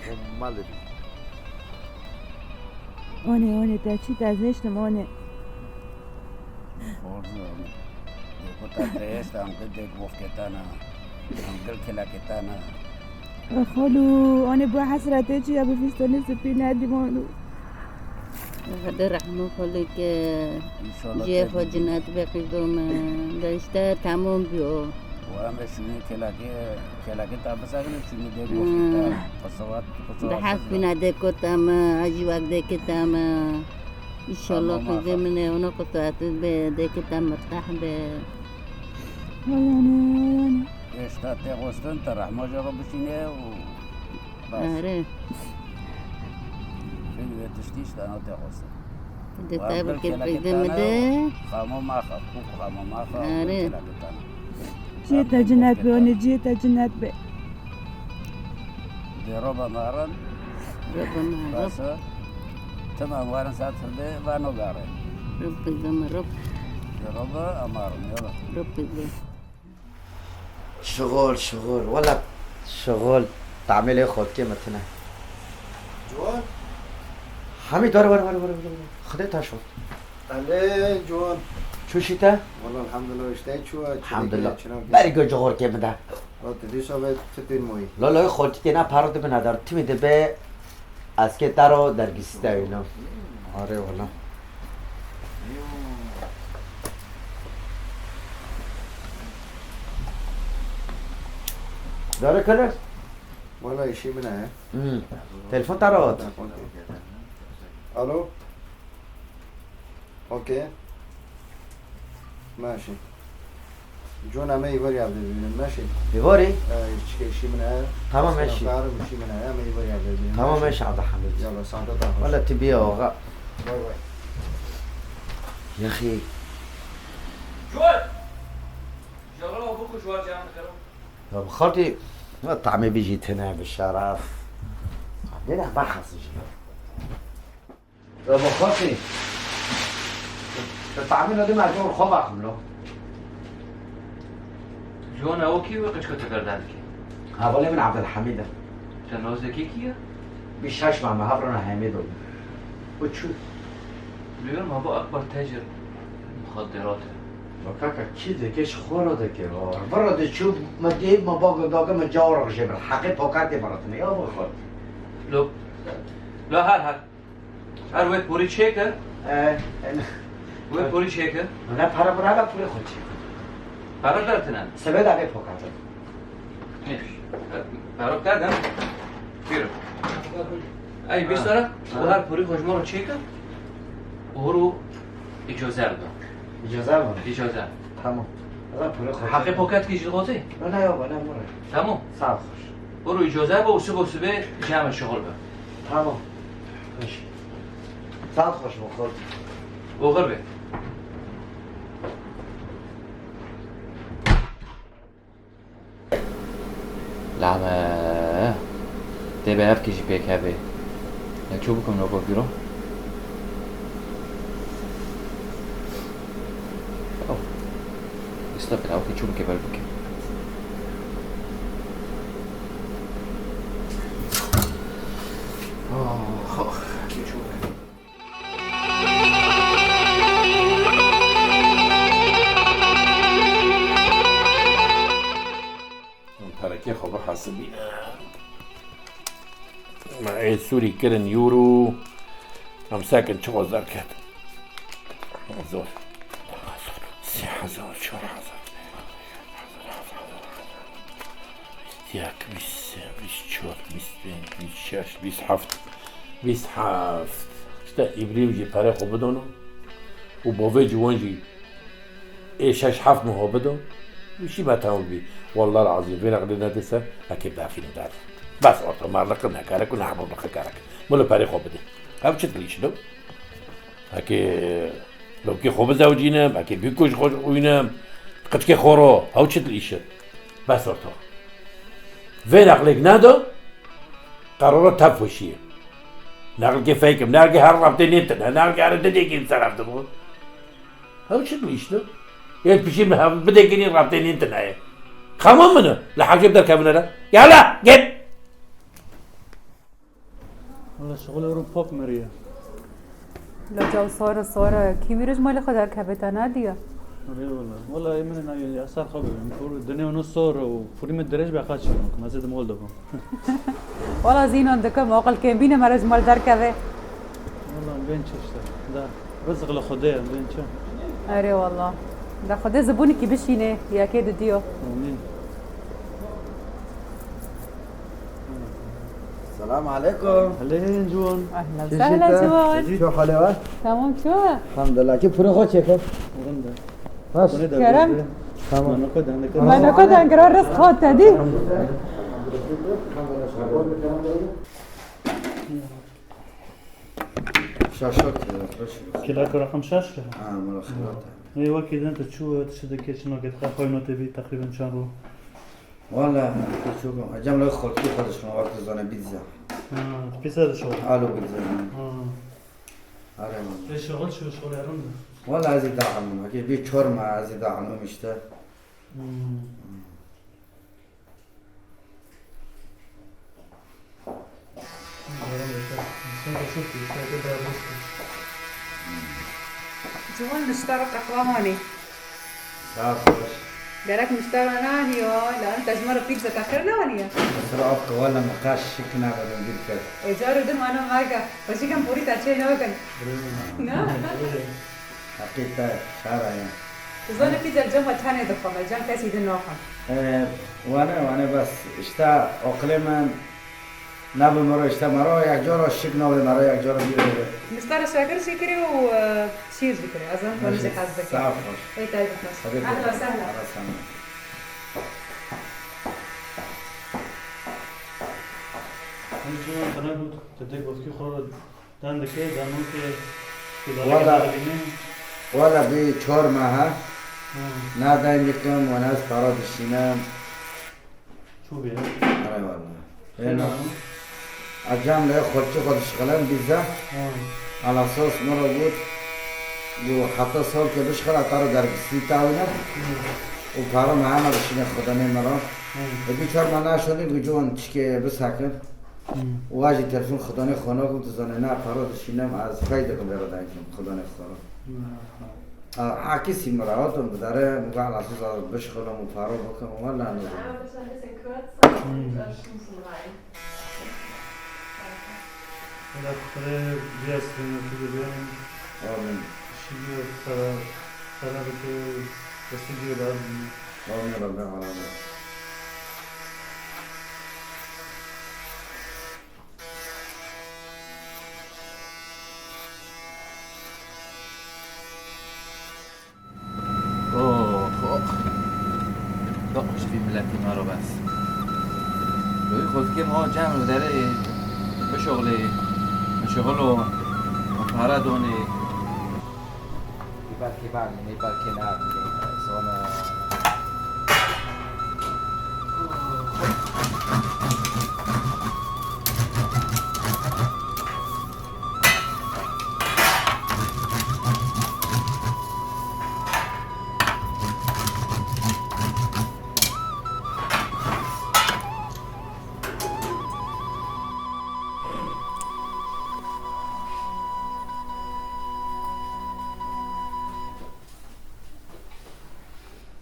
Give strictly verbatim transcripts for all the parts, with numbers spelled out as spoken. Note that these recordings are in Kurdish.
Hûn malê bî. Onê, onê, te çû, te ez hêştim, onê. Xorz, dêko te te hêşt, em gil dêk wofketana, em gil kilaketana. Xolû, onê bu hesretê çi ya bi fîstonê spî nedîm onû. Xwedê rehmo xwe lê ke. Înşallah cihê xwe tevî cinet be qîzo me. De işte tamam biyo. Û em ê şûnê kelakê, kelakê ta bisekine, şûnê dê goftê ta. Hmm. Qisawat, qisawat. Bi hef bîne dêko te me, a jî wek dêkê te me. Înşallah qîzê min ê, ona qisawet be, dêkê te mirteh be. Vay anê, vay anê. Êşta tê xwestin, te rehma jê re bişîne û Bas. Erê. Vê wê tiştî işte ana te xwestin. Di te bikir peyde min de. Xama maxa, ku xama maxa, erê. Ciyê te cinet be, onê ciyê te cinet be. Dê roba maran. Roba maran. Bas. Tamam, warin saat firde vano gare. Rob peyde min, rob. Dê roba amaran, yola. Rob peyde. Şixul, şixul. Wela şixul. Tamê lê xotkê me tine. Ciwan? Hamî, were, were, were, were, were. Xidê ta şot. Elê, ciwan. Çû şî te? Wela elhamdulillah, işte çû, çû. Elhamdulillah. Çû. Berî go cixorkê min de. Wela tu dîsa ve tu tîn moyî. Loloyê xotî têna paro dibine dar. Timî dibe. Eskê te ro dergîsî te wîno. Arê wela. Dare kele? Wela îşî min e. Hmm. Telefon te re hat. Alo. Okey. Meşî. Cona me îvarî evde bibînin, meşî. Îvarî? E, çike îşî min e. Tamam, meşî. Karim îşî min e, me îvarî evde bibînin. Tamam, meşî Abdulhamid. Yallah, saate daha hoş. Wala tu biya axa. Bay bay. Yaxî. Col! Jara bu kuş var canım kırım. Ya bi xortî, ya tamê bijî tine bi şeref. Dêne baxas jî. Ya bi xortî. Bi tamê ne dime jor xo baxim lo. Jona o kî we qıçka tekerden ki? Ha, volê min Abdülhamid e. Sen nozekî kî ye? Bir şaş mame, havrona Hemid oldu. Bu çu. Biliyorum ama bu Akbar tecir muhadderat. Bak kaka, kî dike ji xwe re dike, var. Vira de çû, me dê, me bag dage, me cawra jê bir. Heqê paketê me re tine, ya bu xwe. Lo, lo her her. Her wê pûrî çêke. E, e, wê pûrî çêke. Ne para bira, be pûrê xwe çêke. Para dertine. Sebe de be pakete. Neymiş? Para derden. Buyurun. Ey, bir sonra, ha, bu her pûrî xwe ji me re çêke. Horo îcoze be. Îcoze be? Îcoze. Tamam. Heqê poketkî jî dixwazî? Ne, ne, yok, ne, bura. Tamam. Sağ ol, hoş. Horo îcoze be û sibo sibê cem şixul be. Tamam. Hoş. Sağ ol, hoş, bu xort. Oxir be. Lame. Tê be ev kî jî pêk hebe. Ya çû bikim noko pîro? Oh. Îsta pira, okey, çû bike ber bike. Oh, oh, çû bike. Perekê xwe bihesibîne. Me ê Sûrî kirin euro. Em sekin çi xwe zer ket. Zor. Sê hezar, çar hezar. Yek, bîst, bîst çar, bîst pênc, bîst şeş, bîst heft, bîst heft. İşte Îbrîm jî perê xwe bidon û bavê ciwan jî ê şeş heft min xwe bidon. Wî jî me temam bî. Wallah azîm vê reqlê nedê ser, hekê berxî min derdin. Bes orta merliqin hekerek û nehbirliqi kerek. Min li perê xwe bidê. Ev çi dilîşin o? Hekê lewkê xwe bizewcînim, hekê bîko ji xwe wînim, qiçkê xwe ro, hew çi dil îşin? Bes orto. Vê neqlêk nedo, qerora tev xweşiyê. Neqlkê feykim, neqlkê her rabtê nêtin, neqlkê her didêkî ser ev dibû. Hew çi dil îşin? Yê pişî min hev-, bidê kinî, raftê nîn tune ye. Xema min e. Li hewşê derkevine re. Yala, git. Wala şixulê ro pop meriye. La caw sor sor. Kî wî roj malê xwe derkeve te nadiye? Erê wala. Wala ê min nayê, ya ser xwe bibim. Pur dinê û sor û purî me dirêj be xaç. Mezê de mol de bim. Wala zînon dikim, aqil kêm bîne mere ji mal derkeve. Wala bên çi işte. Da rizq li Xwedê ye, bên çi. Erê wala. Da Xwedê zibûnikî bişîne, yekê didiyo. Amîn. Selam aleykum. Aleykum ciwan. Ehlen sehlen ciwan. Çi halê var? Tamam çi? Elhamdülillah. Ki puro xo çekin. Rinda. Baş. Kerem. Tamam. Manoko dengir. Manoko dengir, o rizq xo te dî. Şaşok ya, hoş. Kila ku rakam şaş ki. Ha, mala xelat. Ê, wekî din tu çû, tu çi dikê, çi nake, tu xwe notê bî teqrîben çend rû? Wala, tu çû, cem li xolkî xwe dişim, wek tu zane bîtze. Ha, tu pîser dişo? Alo bîtze. Ha. Are wala. Ê, şixul çi, şixul erin de? Wala ez ê daximim, wekî bî çor ma ez ê daximim işte. Hmm. Ciwan, nişta re qehwe hanê. Sax baş. Gerek nişta re naniyo, la ente ji me re pîtze texir naniye. Misra af ke wala me qas şik nabe min bîr kir. Ê, carê din wana mege. Xweşikem porî te çê nakin. Na? Heqîqet e, şara ye. Tu zanî pîtze li cem we tenê dixwim, li cem kesî din naxwim. Ee, wane, wane bes. İşte aqilê min nabe mero, işte mero yek cara şik nabe mero, yek cara bîr nabe. Nişta re şekir jî kirî û, e, şîr jî kirî. Ez zanim tu jî hez dikî. Sax baş. Ê, te bixweş. Ehla sehla. Ehla sehla. Hemî çûna te ne got, te dek wextî xwe Dan dike, dan weke, Wala, wala bî çar meha. Hmm. Na dayim dikim, wana ez para dişînim. Çû bî? Erê wala. Êna. Acam le xolçî xwe dişixilem bîza. Hmm. Ala sos mero got. Got heta salke bişixile, te re dergisî tawîne. Hmm. Û para me hema dişîne xudanê me re. Hmm. Ê bî çar meha naşonî, got ciwan tişkê bisekin. Hmm. Wa jî telefon xudanê xwe nakim, tu zanî, na para dişînim, ez fey dikim vê re dayîn kim xudanê xwe re. Hmm. A, akî sî min re hatim bi dere, min got, "Ela siz bişixulum û para bikim." Wala ne. Hmm. Wala Xwedê biyasîne tu de biyane. Amin. Şiyo sera, sera bike, destî diyo lazim. Amin Rabbi alamin. Ox, ox. Doqmîş bî miletî me re bes. Wî xwezikê me cem li derê bişuxulê, bişuxulo, para donê. Belkî bamînê, belkî namînê, zana.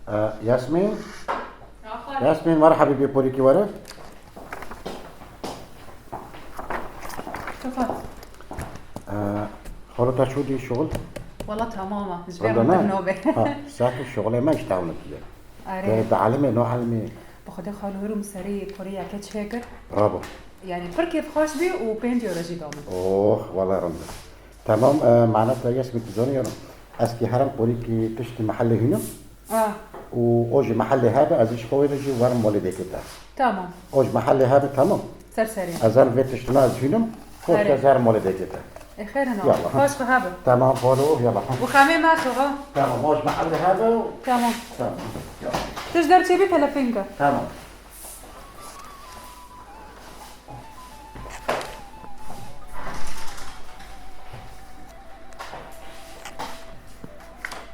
Ee, Yasmin? Aferin. Yasmin, merhaba, bir polikî were. Kapat. Ee, xalo te çû dî şuxul? Wala tamam e. Ji vê Wala ne? Nobê. Ha, sakin şuxulê me işte evle diye. Are. Te de alimê, no alimê. Bi Xwedê xalo hûr û serî porî yekê çêkir. Bravo. Yani pir kêfxweş bî û pênc euro jî da min. Oh, wala rind e. Tamam, e, mana te Yasmin tu zanî ya. Ez kî herim porî kî tiştî mehellê hînim. Ah. Û o ji mehellê hebe, ez ji xwe wê de jî werim molê dêkê te. Tamam. O ji mehellê hebe, tamam. Ser serî. Ez herim vê tiştina ez hînim, xwe Erê. Ez herim molê dêkê te. E, xêr in. Yallah. Xweş xwe hebe. Tamam, xalo, yallah. Û xemê me xwe ha. Tamam, o ji mehellê hebe. Tamam. Tamam. Yallah. Tu ji derçê bî telefon ke. Tamam.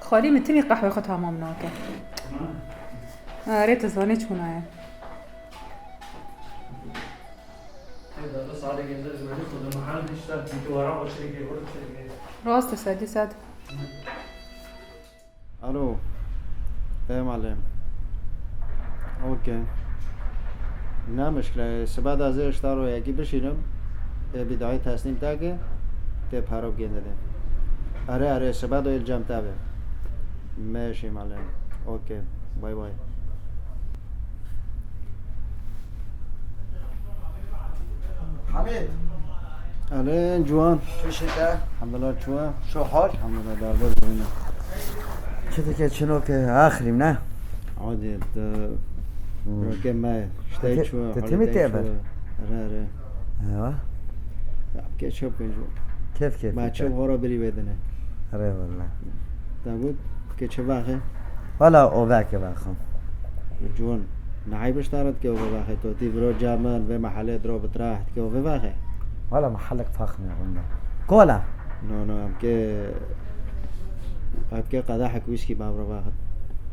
Xalî min timî qehwê xwe tamam nake. Erê, tu zanî çûna ye. Ê, dada, sade gender zimeni xwe de mahal dişta, çünkü wara o çirkê, o çirkê. Rast e, sedî sed. Alo. Ê malê. Okey. Ne mişkile. Sibe de ez ê ji te re yekî bişînim. Ê bîdayî teslîm te ke. Tê pere bigên didê. Erê, erê, sibe de êl cem te be. Meşî malê. Okey. Bay bay. Hamid. Alen Ciwan. Çi şe te? Elhamdulillah, çi wa? Çi hal? Elhamdulillah, darbe zîne. Çi dike, çi noke, axirîm ne? Adê, te Hmm. roke me, işte Te, çi wa, te halê timî te tê çi ber? wa. Re, re. Ewa. Ya, ke çöp ke çi wa. Kef kef. Ma çöp hora birî vedine. Re valla. Te got, ke çi vaxe? Valla o veke vaxim. Ciwan, ne eyb e ji te re dike o vevaxe? To tî viro ca min, vê mehelê diro bitirah dike o vevaxe? Valla mehelek faxim ya wenda. Kola? No, no, em ke, em ke qedehek wîskî bavro vaxin.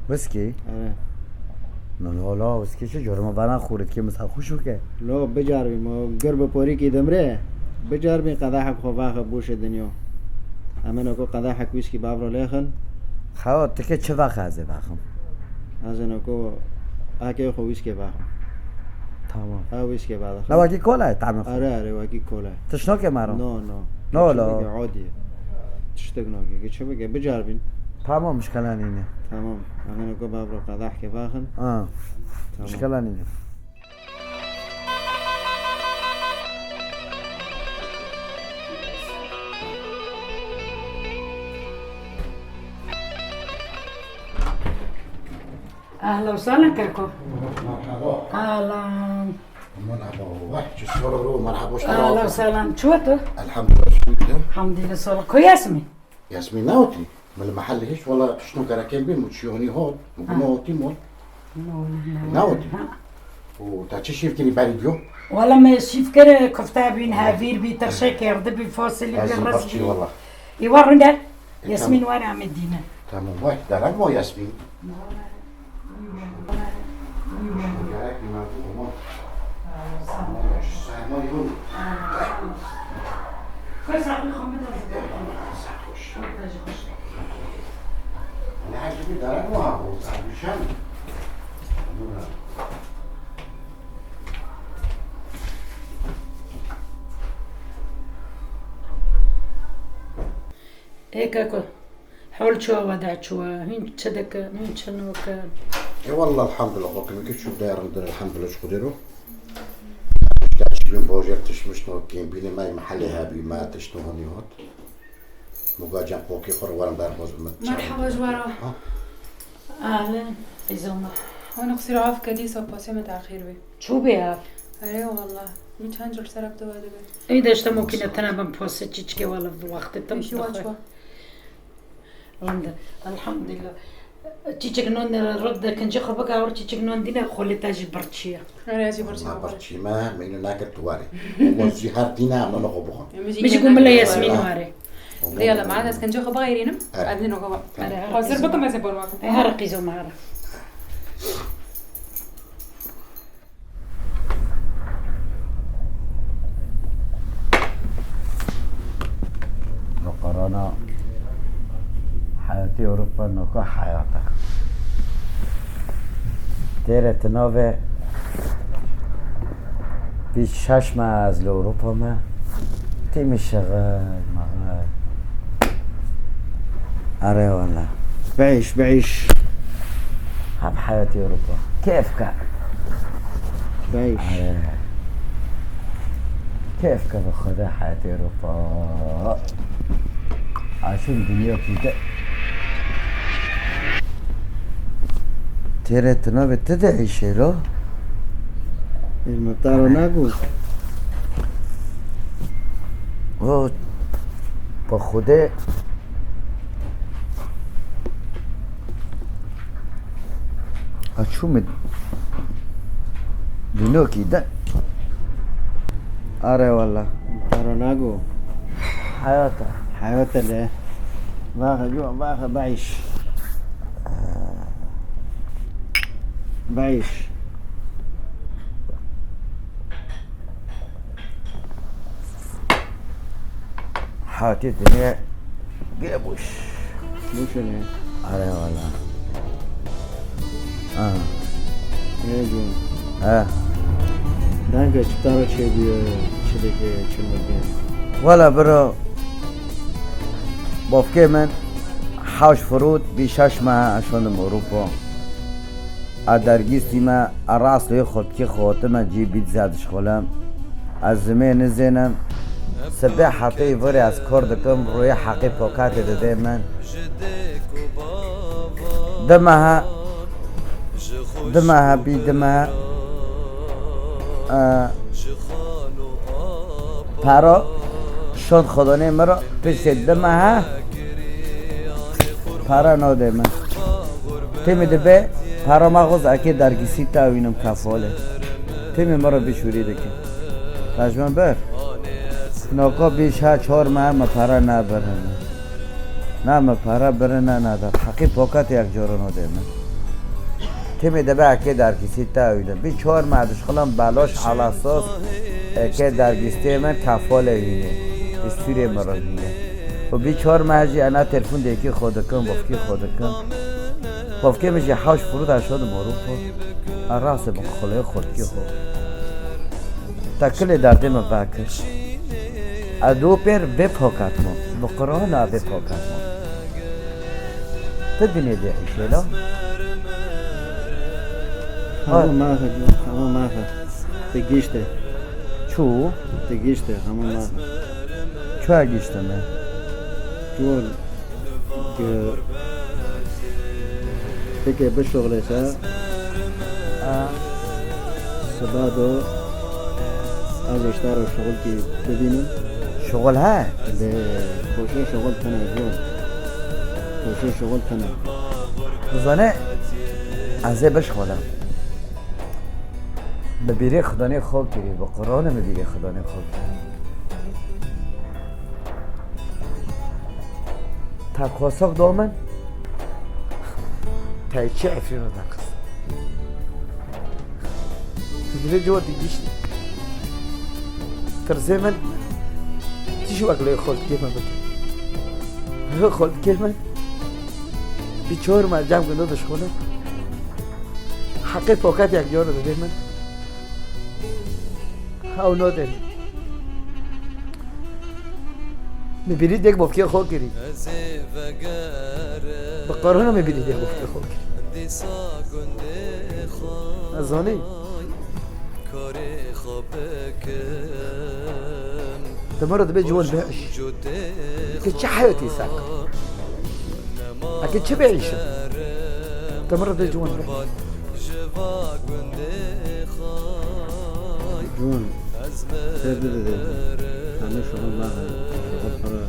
Wîskî? Ere. No, no, la wîskî çi? Corima vana xûrit ki min sarxûş bike. Lo, bicaribî, mo gur bi porîkî dimre. Bicaribî qedehek xwe vaxe bûşe dinyo. Em ê noko qedehek wîskî bavro lêxin. Xewa, tu ke çi vaxe ez ê vaxim? Ez ê noko akê xwe wîskê vaxim. Tamam. Ha, wîskê vaxim. Na wekî kola ye, tamê xwe. Are, are, wekî kola ye. Tişt noke maro? No, no. No, Keçe lo. Bike, adî ye. Tiştek noke. Keçe bike, bicaribîn. Tamam, mişkela nîne. Tamam. Em ê noko bavro qedehkê vaxin. Ha. Tamam. Mişkela nîne. Ahla û sahlen keko. Merhaba. Ahlan. Merhaba. Vah, çi sor û merhaba, hoş Ahla û geldin. Sahlen. Çi tu? Elhamdülillah, şükür. Elhamdülillah, sağ ol. Ko Yasmin? Yasmin ne oti? Min li mehellê hişt, wela tiştên kerekên bîn, min çiyonî hot, min Ha. gunotî mol. No, no, no. Ne oti? Ha. Û te çi şîv kirî berî diyo? Wela me şîv kir, kufte bîn, Ha. hevîr bî, tirşê kerdî bî, fasilî bî, Ez ê rizgî. Birçî wela. Ê, wa rinde? E, Yasmin tamam. Were em ê dîne. Tamam, vay, derek mo Yasmin. Gerek mi? Ê keko, hol çi wa, weda çi wa, hûn çi dikin, hûn çi nokin? Ê wallah, elhamdulillah, xwe kimin ki çû derin dir, elhamdulillah, ji Xwedê ro. Çi bin bojêr tişt mişt nokin, bînê me mehelê hebî me tişt nohonî hot. Muga can pokê xwe werin ber xwe min. Merhaba ji we re. Ha? Ahlen, qîzo me. Hûn qisîra av ke dîsa pasê me texîr bî. Çû bê av? Erê wallah. Min çend cil ser ev dibe dibe. Ey de işte mokine tene ben pose çiçke wala wextê tim Pêşî wa dixwe. Çi wa? Rinde. Elhamdülillah. Çiçek non rok de kincî xwe bika, or çiçek non dîne xolê te jî birçî ye. Erê, ez jî birçî Ma me. Birçî me, me îno nakir tu warê. Û zî her dîne em non xwe bixwe. Em jî Min jî gu mile Yasmîn warê. Diya le ma ez kincî xwe bixêrînim. Erê. Ez nîno xwe. Erê, her Hazir qîzo. Bikim ez ê bor me. Erê, her qîzo me, erê. Roqarana heyatê Ewropa noka heyat e. Têre ti navê bîst şeş me ez li Ewropa me. Tîmî şixil, mexil. Erê wele. Beyş, beyş. Hep heyatê Ewropa. Kêf ke. Beyş. Erê. Kêf ke bi Xwedê heyatê Ewropa. Aşin dinya kî de. Têre tu navê tu de îşê lo. Ê, me te re nagot. O, bi Xwedê. A çû min dînokî de. Are wala. Te re nagot. Heyat e. Heyat e le. Vaxe, vaxe, beyş. Beş. Hatî dinyê gê boş. Boş ne? Are wala. Ha. Ne diyorsun? Ha. Danke, çi tara çê diye, çi dike, çi mike. Wala bro, bofkê min hawş firût, bî şaş me, ez şondim Ewropa. A dergîstî me, a rast li xwe dikî xwe hotime cî bît zê dişxulim. Ez zimê nizênim. Sibê hetê îvarê ez kor dikim, rûyê heqî pokatê didê min. Di mehe, di mehe bî di mehe, e, para şand xwedanê min re piştê di mehe para nadê min. Têmî dibe para me xwest ekê dergîsî te wînim kefalê. Têmî min re bişûrî dike. Te ji min bir. Naka bî şe çar me me para nebirine. Na me para birine neda. Heqî poket yek coro nadê min. Têmî dibe ekê dergîsî te wînim. Bî çar me dişxulan belaş ala sos ekê dergîstê min kefalê wînê. Bi sûrê min re wîne. Û bî çar meh jî ena telefon dêkî xwe dikin, bofkî xwe dikin. Bofkê min jî hewş firût e şo di Moroko. A rastê min xulê xulkî xwe. Te kilê derdê min vekir. A do pêr vê pokat min. Bi Qur'ana vê pokat min. Ti dinê dê hişê la? Hema maxe, hema maxe. Te gişte. Çû? Te gişte, hema maxe. Çuya gişte me? Cuwan. Peki, bişuxulê se. Ha. Siba do, ez ji te re şuxulkî bibînim. Şuxul he? Lê koşê şuxul tune bû. Koşê şuxul tune. Dizane, ez ê bişuxulim. Bi bîrê Xudanê xwe kirî, bi Quranê min bîrê Xudanê xwe kirî. Te kosak da min, te çi efrîna te qist. Tu dilê ciwa digiştî. Tirsê min, tu jî wek lê xoltikê min bike. Lê xoltikê min, bi çor me cem gundo dişxulin. Heqê poket yek cor didê min. Ew nodê min. Min bîrî dêk bofkê xwe kirî. Bi Qur'ana min bîrî dêk bofkê xwe kirî. Ez zanî. Te mara dibe ciwan be iş. Ke çi heyatî sak. Eke çi be iş. Te mara dibe ciwan be. Ciwan. Ser dide de. Hemê şuxul naxe. Şuxul para.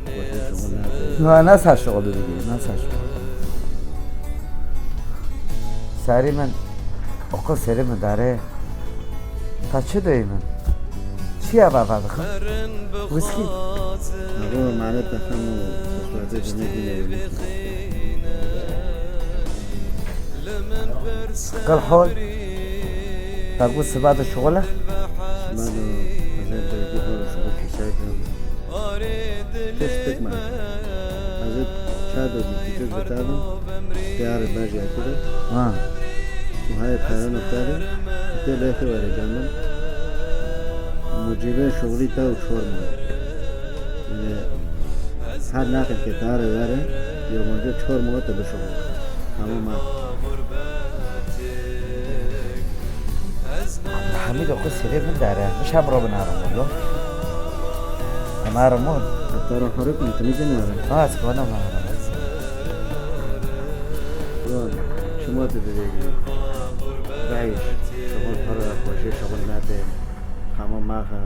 Wextê şuxul nake. Na, ne ser şuxul dide, ne ser şuxul. Serî min, oqil serî min dare. Ta çi doyê min? Çi ya bava dixin? Whisky? Abo, mane te xem û sohbetê dinê dinê. Qil hol. Te got siba de şuxul e? Siba de ez ê dergî bûm şuxul kîsayê de. Tiştek me. Ez ê çar de bî, tiştek bitadim. Teyarê bejya kiro. Ha. Û hayê pereno teri. Tê lêxê were camin. Mucîbê şuxulî te û çor me. Yanî her naqil ke teyarê were, yo monca çor me te bişuxul. Tamam ha. Abdulhamid oku sirê min dere. Mişa bro bin aramon lo. Em aramon. Hatta ra harip mi? Tini gene ara. Ha, sikona ma aramon. Ulan, çima tu didegî? Beyiş, şuxul para, xweşê şuxul nade. Hama maxa.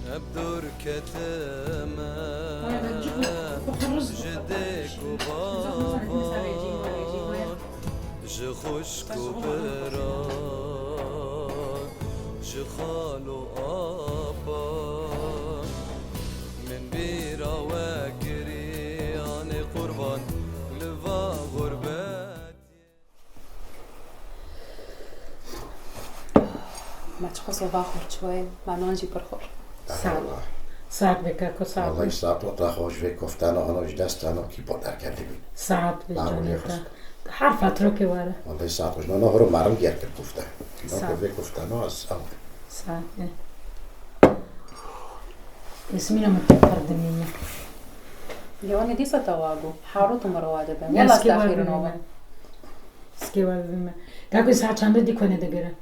Hep dûr ketime ji dêk û bavan, ji xwişk û biran, ji xal û apan. Min bîra we kirî, anê qurban li va xurbetê. Me çiqas ova xurt çiwayê, me nan jî pir xurt. Saet. Saet be keko, saet be. Wallahî saet ota xwe ji vê koftana hano ji destana kî bo derketibî. Saet be canê te. Her fatrokê were. Wallahî saet xwe ji nana horo marim diyer kir kofte. Saet. Vê koftana ez ew. Saet be. Yasmîna min pir pir dimîne. Lê wan ê dîsa te wa got. Haro tu min re wa dibe. Wela ez te axîrin o bim. Skê we bibîme. Gakû saet çende dî konê digire?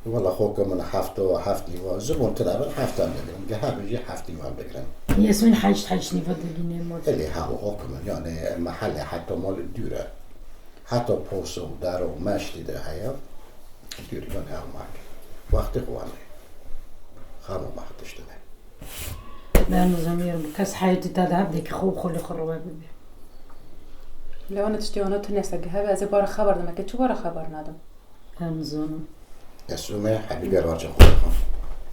Wela xo ke min heft û heft nîva. Zibon tira bin heftan digirin. Ge hebin jî heft nîvan digirin. Yasmîn heşt, heşt nîva digîne mor. Elê ha o xo ke min, yani, mehelê heta mal dûr e. Heta poso û daro meştî de heye. Dûr, yani, ew mak. Wextê xwe anê. Xama mak tiştine. Ben nizam yerim. Kes heyetî te de hep deki xwe xwe li xwe rewe bibe. Lewana tiştê wana tune se hebe, ez ê bara xeber dime ke çi bara xeber nadim. Em zanim. Esûme hebî ber varça xwe xwe.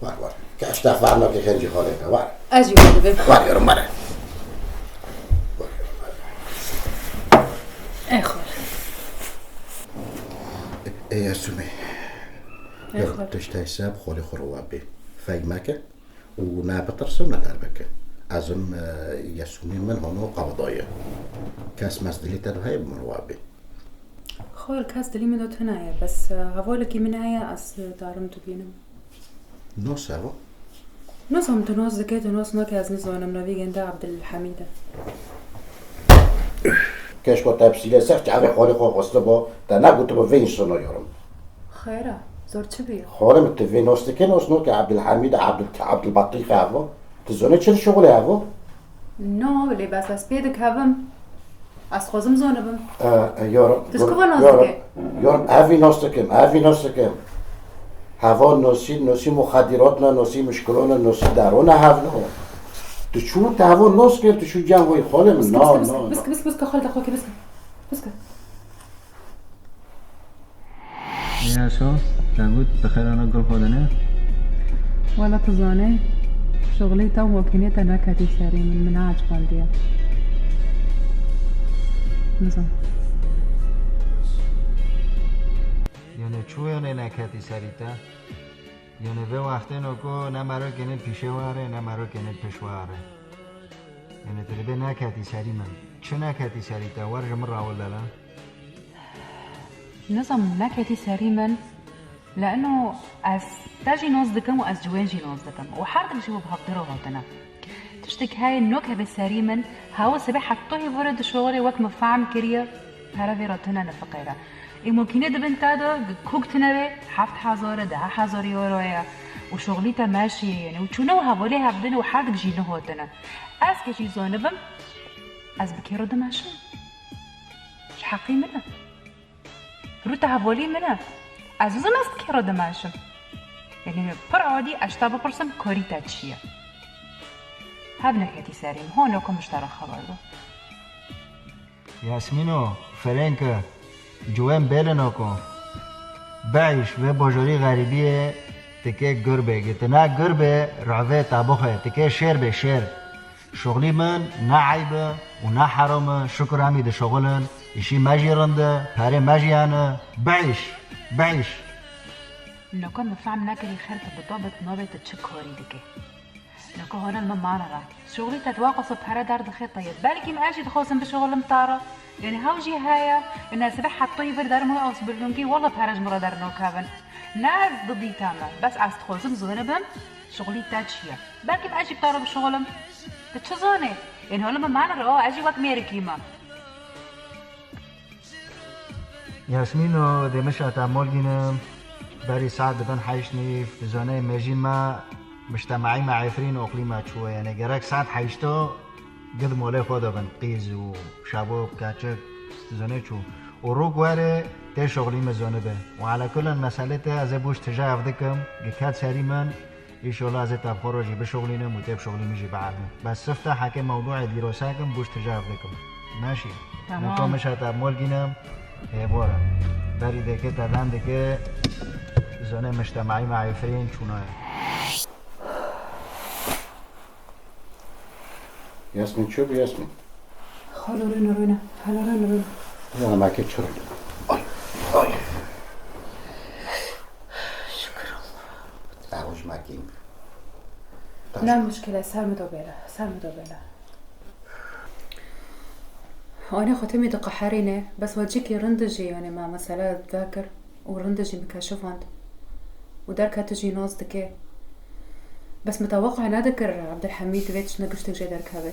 Var, var. Ke eşta farna ke xencî xalê ke, var. Ez jî var dibim. Var yorum, var. Ey xwe. Ey Esûme. Ey xwe. Tiştê se bi xolê xwe rewe bê. Feyme ke. û ne bitirse û ne derbike. Ez im, e, Yesûmî min hano qewdaye. Kes mes dilê te de heye bi min wa bê. Xwar kes dilî min de tune ye, bes, e, hevalekî min heye, ez, e, darim dibînim. Nos heva? Nizam tu nos dike, tu nos nake, ez nizanim, navî gende Abdulhamîd e. Keşko tepsîle ser çavê xolê xwe xwestibo, te negutibo vê însano yorum. Xêr e, zor çi bî? Xolê min, tu vê nos dike, nos noke Abdulhamîd, Abdul, Abdulbatîf evo? Tu zonê çi şixulê evo? No, lê bes ez pê dikevim. Ez xwezim zonibim. E, e, yorum, Tu ji ku ve nos yorum, dike? Yorum, evî nos dikim, evî nos dikim. Heva nosî, nosî muxedîrot ne, nosî mişkilo ne, nosî daro ne hevno. Tu çû te heva nos kir, tu çû cem wî xolê min, no, no, no. Bisk, bisk, bisk, xalta xwe kir, bisk. Bisk. Yaşo, te got, bi xêr ana gul xwe dine. Wela tu zanî, şixulê te û makînê te neketî serî min, min neecibandiye. Nizam. Yanê çû yanê neketî serî te? Yanê vê wextê no ku ne merokênê pîşê were, ne merokênê pêş were. Yanê tu dibê neketî serî min. Çi neketî serî te? Wer ji min re wile la. Nizam neketî serî min, le'no ez te jî noz dikim û ez ji wên jî noz dikim û her dik ji bo bi hevdiro hatine. Tiştek heye nok hebe serî min, hewa sibê hetohî vore di şoxirê wek min fehm kiriye, pere vê re tune nifiqêre. Ê mokîne di bin te de kok tune be, heft hezar e, deh hezar euro ye û şoxilî te meşiye, yani, û çûne û hevalê hevdine û her dik jî nihotine. Ez ke jî zonibim, ez bi kê re dimeşim? Ji heqî min e. Rû te hevalî min e. Ez dizim ez bi kê re dimeşim. Yanî pir adî ez ji te bipirsim, karî te çi ye? Hev neketî serî min. Hona ku min ji te re xeber da. Yasmîno, ferênke, ciwên bêlin oko. Biîş, vê bojorî xerîbiyê tikê gur bê. Gi tu ne gur bê, revê te bixwe, tikê şêr bê, şêr. Şuxlî min ne eyb e û ne heram e, şukur em î dişuxulin, îşî me jî rind e, perê me jî hene, biîş, biîş. Noko min fehm nekirî xelke bi to bit nobê tu çi korî dikê. Noko hona li min mane re. Şuxlî te di wa qasa pere derdixe te yê. Belkî min ez jî dixwazim bişuxulim te re. Yanî hew jî heye, yanî ez sibê hetoyî vir derim wê asbirlûnkî, wela pere ji min re dernakevin. Ne ez didî te me, bes ez dixwazim zonibim, şuxlî te çi ye. Belkî ez jî bi te re bişuxulim. Tu çi zanî? Ên holê min mane re, ez jî wek mêrikî me. Yasmîno, dê min şata mol gînim, berî saet dibin heşt nîv, tu zanî mejî me, mictema'î me, Efrîn oqlî me çûye. Yanî gerek saet heşto gid molê xwe de bin, qîz û şabo, keçik, tu zanî çû. Û rûk were tê şuxlî min zonibe. Û ala kulin meselê te ez ê boş tija ev dikim, gi ket serî min, Înşallah ez ê te bi xwe re jî bişuxlînim û tê bişuxlî min jî bielînim. Bes sifte heke mewdûê dîrosa kim bûş tija hev dikim. Meşî. Tamam. Min ku min şa te mol gînim, hêvor e. Berî deke te ben dike, zone mictemaî me efirîn çûnaye. Yasmin çi bû Yasmin? Xalo rûne rûne. Xalo rûne rûne. Ya me ke çi rûne? Ay, ay. Şükür Allah. Te hoj me kîn. Ne muşkile, ser mi do bêle, ser mi do bêle. Anê xwe timî diqeherîne, bes we cikî rind jî, yanî me mesele vekir. Û rind jî min keşifand. Û derketî jî nas dike. Bes min teweqû nedikir Ebdulhemîd vê tiştine giştek jê derkeve.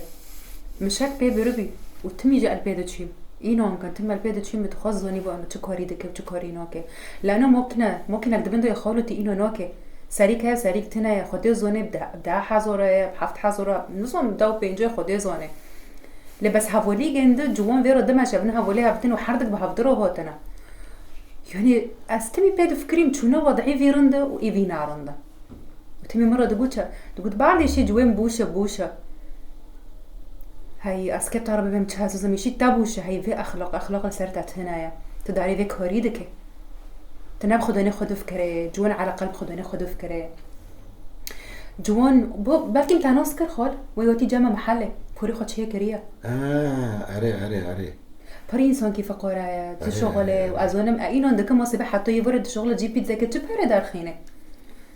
Min şek pê biribî û timî jî el pê diçîm. Înan kin, tim el pê diçîm, min dixwest zanîbû em çi karî dike û çi karî nake. Lano mokîne, mokînek di bin de ye xalo tê îno nake. Serîk heye, serîk tune ye, Xwedê zane bi de-, bi deh hezar e, bi heft hezar e, nizam da û pêncî Xwedê zane. Lê bes hevalî gêndi, ciwan vê re dimeşe, vin hevalî hevdin û herdik bi hevdi re hatine. Yanî ez timî pê difikirîm, çûne wedî vî rind e û î vî narind e. Û timî min re digot çi? Digot, "Berdê şê ciwên bûş e, bûş e." Hey, ez kê te re bibêm çi hezûzim, îşî te bûş e, hey, vê exlaq, exlaq li ser te tune ye. Tu darê vê karî dike. Tu ne bi xwe donê xwe difikirê, ciwan eleqel bi xwe donê xwe difikirê. Ciwan, bo, belkî min te nas kir xal, wê wetî cema mehele, porê xwe çê kiriye. Ah, erê, erê, erê. Pir însan kî feqara ye, tu Erê, şoxol e, erê, û erê. Ez zanim, e, înan dikim, masê be heta yê vore tu şoxol e, cî pît zeke çi pere derxîne?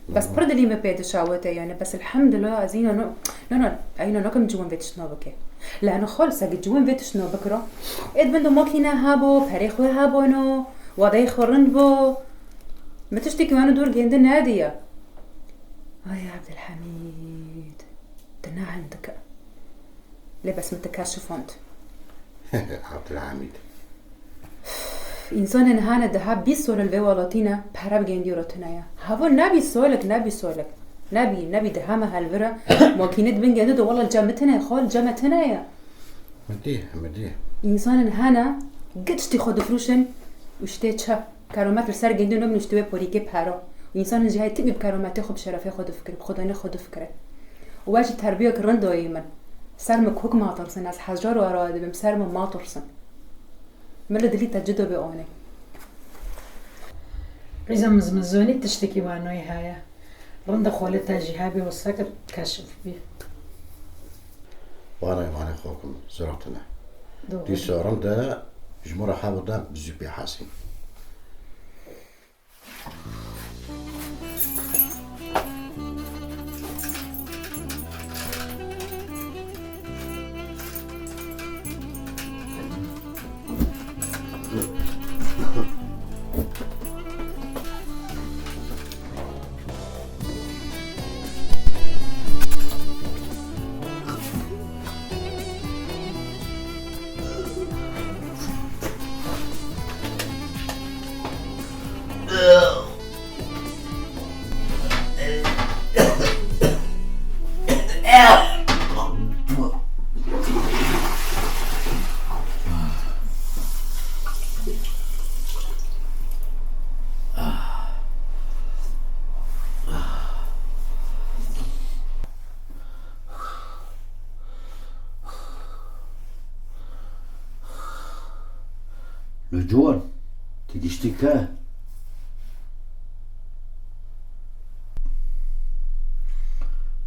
Bes Hı. pir dilî me pê dişawite, yani, bes elhamdülillah, ez înan no, no, no, ez înan nakim ciwan vê tiştna bike. Lano xal, segi ciwan vê tiştna bikira. Êd bin do makîne habo, perê xwe habo no, wadayê xwe rind bo. Me tiştekî wano dûr gêndi nediye. Ay Abdülhamid, tu ne hindike. Lê bes min te keşifand. Abdülhamid. Însanên hene daha bîst sol li vê welatî ne, pere bi gêndî re tune ye. Havo nebî solik, nebî solik. Nebî, nebî di heme helvire. Makîne di bin gêndi de wela cem tune ye, xal cem tune ye. Min dî, min dî. Însanên hene, gitiştî xwe difrûşin û ştê çi? Keromet li ser gêndî nabin û ji wê porîkê pera. Û însanên jî heye timî bi kerometê xwe, bi şerefê xwe difikire, bi xwedanê xwe difikire. Û ez jî terbiyek rind dayî min. Ser min kok matirsin, ez hejar wara dibim, ser min matirsin. Min li dilî te cido bê anê. Rîza min, min zonî tiştekî wanoyî heye. Rind e xalê te jî hebî wisa kir keşif bî. Wane, wane xokim, zora tune. Doğru. Dîsa rind e, ji min re hebû de bi zû pê hesîn. Li ciwan, tu giştî ke?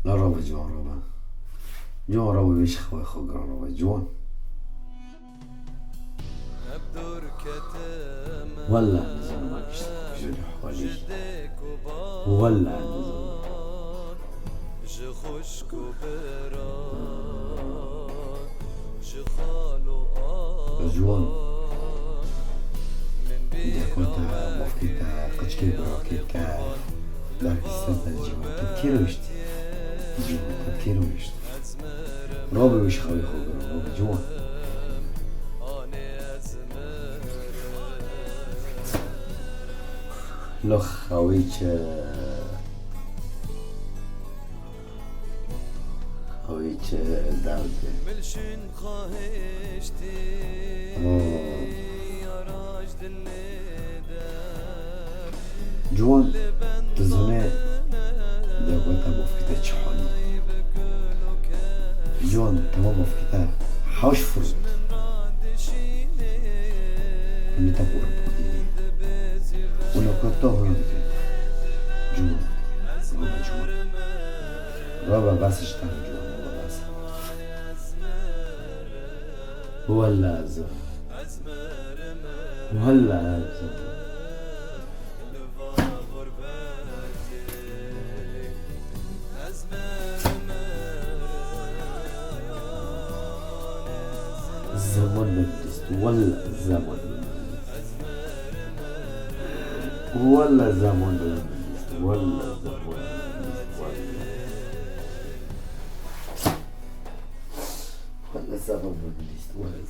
La rabe ciwan rabe. Ciwan rabe vê şixwê xwe giran rabe ciwan. Wella nizanim a gişt ji xwalî. Wella nizanim. Ciwan. Deko te, mafkê te, qiçkê birakê te. Derkî ser te ciwan. Te kê rûşt? Ciwan, te kê rûşt? Rabe wî ji xewê xwe bira, rabe ciwan. Lox xewê çi? Xewê çi derdê? Hmm. Ciwan, tu zanê Dewleta bofkete çi halî. Ciwan, tema bofkete hewş firût. Min te bû ripotî. Wina ku to hona dike. Ciwan, baba ciwan. Baba bes ji te re ciwan, baba bes. Wella ez. Wella ez. Zeman min dist, wella zeman min dist. Wella zeman min dist, wella zeman min dist, wella. Wella zeman min dist, wella.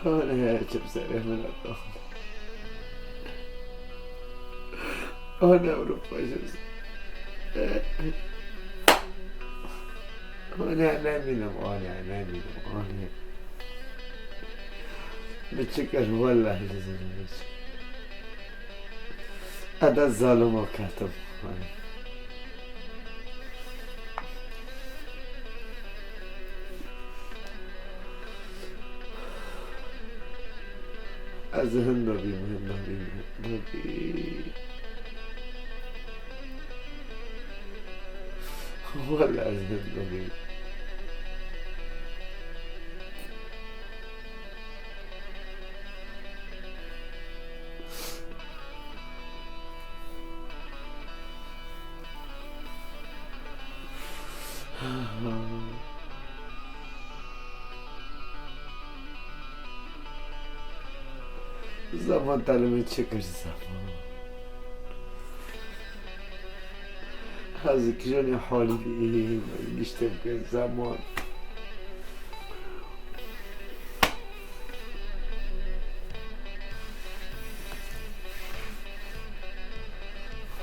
Hane, çi bi serê min re. Hane, Ewropa çi bi serê. Hane, nemînim, hane, nemînim, hane. Min çi kir, wellahî. Eda zalimo ketim. Ez hinda bîm, hinda bîm, hinda bîm. Wele ez hinda bîm. Zeman te li min çi kir zeman? Ez kijanê halî bî, giştê bike zeman.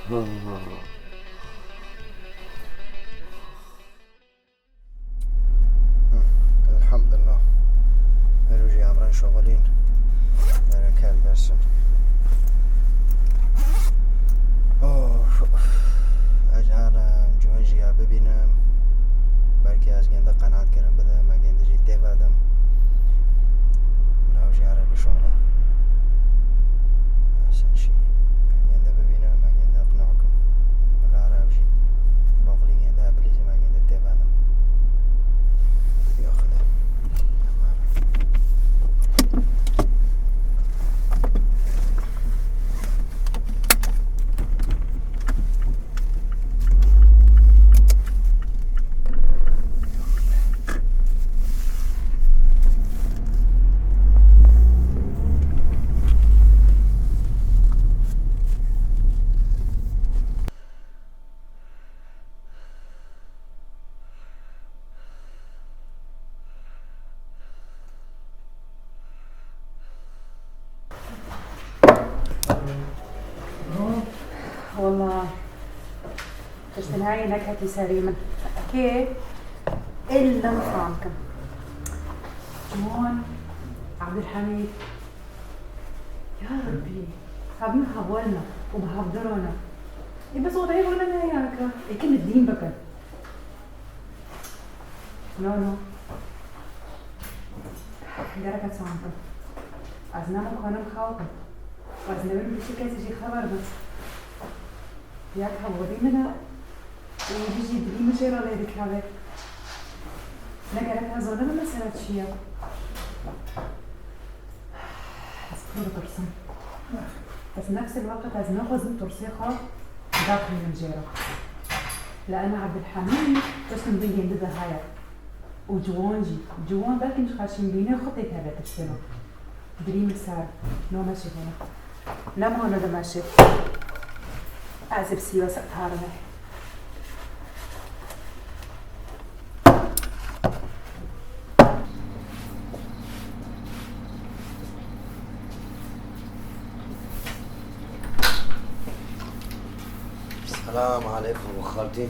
Ha. Elhamdulillah. Her rojî emran şoxilîn. Bereket bersin. Of, of. Ez hana em cihên jî ya bibînim. Belkî ez gênde qenaatkirin bidim, me gênde jî têvedim. Law jî here bişoxile. Sen şî. Gênde bibîne, me gênde iqna kim. Bila re ev jî baqlî gênde, bilîzî me gênde têvedim. Ya Xwedê. Nayê neketî serê min. Kê? Êlim fam kim. Ciwan, Abdulhamîd. Ya Rabbî, hev min heval ne û bi hev dirane. Ê, bes odayê xwe ne neyake. Ê, kim dîn bikin. No, no. Gerek ez çawa bikim? Ez ne mikanim xew bikim. Ez ne wê li tu kesî jî xeber bim. Ya ka wadî min e, û êdî jî dilî min jê re lê dikeve. Ne gerek ez zanim mesela çi ye. Ez pir ditirsim. Ez nefsê li weqt ez naxwazim tirsê xwe daxînim jê re. Li ena Ebdulhemîd tiştin bingên di de heye. Û ciwan jî, ciwan belkî ji xerşînbînê xwe tê tevê tiştino. Dirî min ser, no meşê hêna. Nemano de meşê. Ez ê bi sîwes tarime. Selam aleykum xaltî.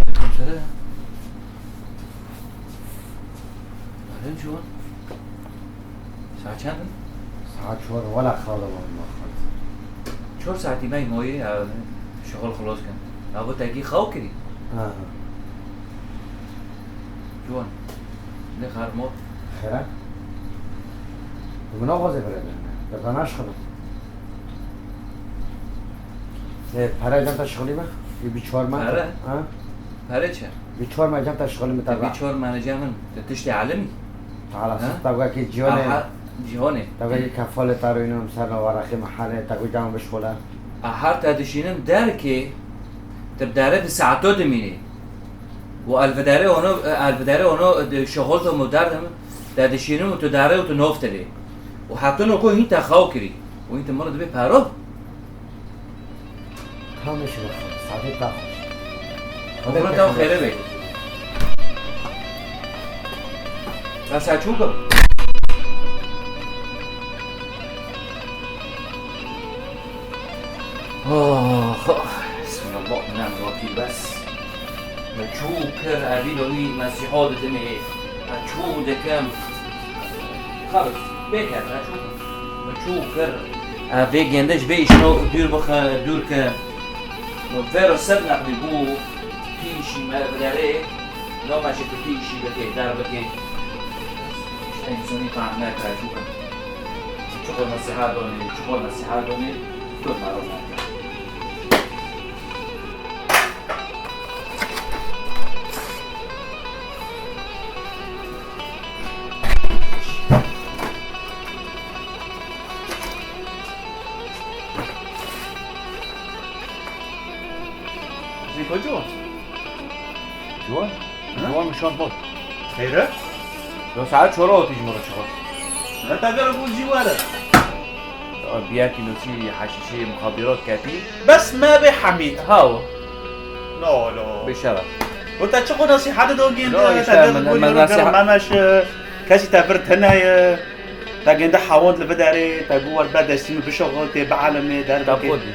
Aleyküm selam. Alem ciwan. Saet çend in? Saet çor, wela xalê wan ma xaltî. Çor saetî me moyê, ya, şixul xilos kin. Ya, bu tekî xew kirî. Ha. Ciwan. Ne xar mor. Xêre? Min naxwazê birevê. Te naşixibin. Ê, pere cem te şixulî me? Ê, bi çor me? Pere? Ha? Pere çi? Bi çor me cem te şixulî me te. Bi çor me ne cem min. Te tiştê alimî? Te ala Ha? siz te wekî ciyonê. Aha, ciyonê. Te wekî kefalê te rûyînim ser na waraqî mehele, te wî cem bişixule. A her te dişînim derkê, te bi dere di saeto dimînî. Û elviderê ono, elviderê ono di şixul de muderdim, te dişînim û tu dere û tu noftilî. Û hetino ku hîn te xew kirî. Û hîn tu min re dibê pero? Tamam, şunu saadê ta xweş. Umre te xêre be. Ben Selçuk'um. Oh, oh. Bismillah, nem vakî bes. Me çû kir, evî lo wî mesîha didimê. Me çû dikim. Xalis, bêker, me çû kir. Me çû kir. Ev vê gende ji vê îşino dûr bixe, dûr ke. Vêro ser neqlî bû, pî îşî me biderê, no me ji pî îşî bike, der bike. Îşte însanî fehme me çû ke. Çiqo nesiha donê, çiqo nesiha donê, tu mero nake. Zîko ciwan. Ciwan? Ha? Ciwan min şand bol. Xeyr e? Yo saet çor û otuz ji min re çiqo. Ne te gere bû jî were. Biyakî nosî heşîşê muxabirat ketî. Bes me bê Hemîd. Hawo. No, no. Bê şeref. Û te çiqo nesîhet do gîn Yo, de, işte, te gere min, bû min jî nasiha- gere memeş, kesî te vir tine ye. Te gênde hewand li vê derê, te got wer be destî min bişuxultê, bielimê, derbikê. Te xwedî.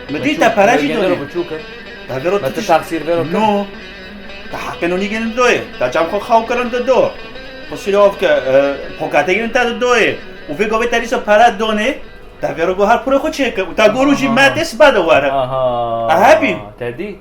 Min dî te pere jî donê. Te vêro tu tişt taksîr vêro kir. No. Te heqê nonî gênin doyê. Te çem xwe xew kirin di do. Xwe sîlav ke, e, pokatê gênin te di doyê. Û vê govê te dîsa pere donê. Te vêro got her purê xwe çêke. Û te got rû jî me tê sibe de were. Aha. Aha. Te dî?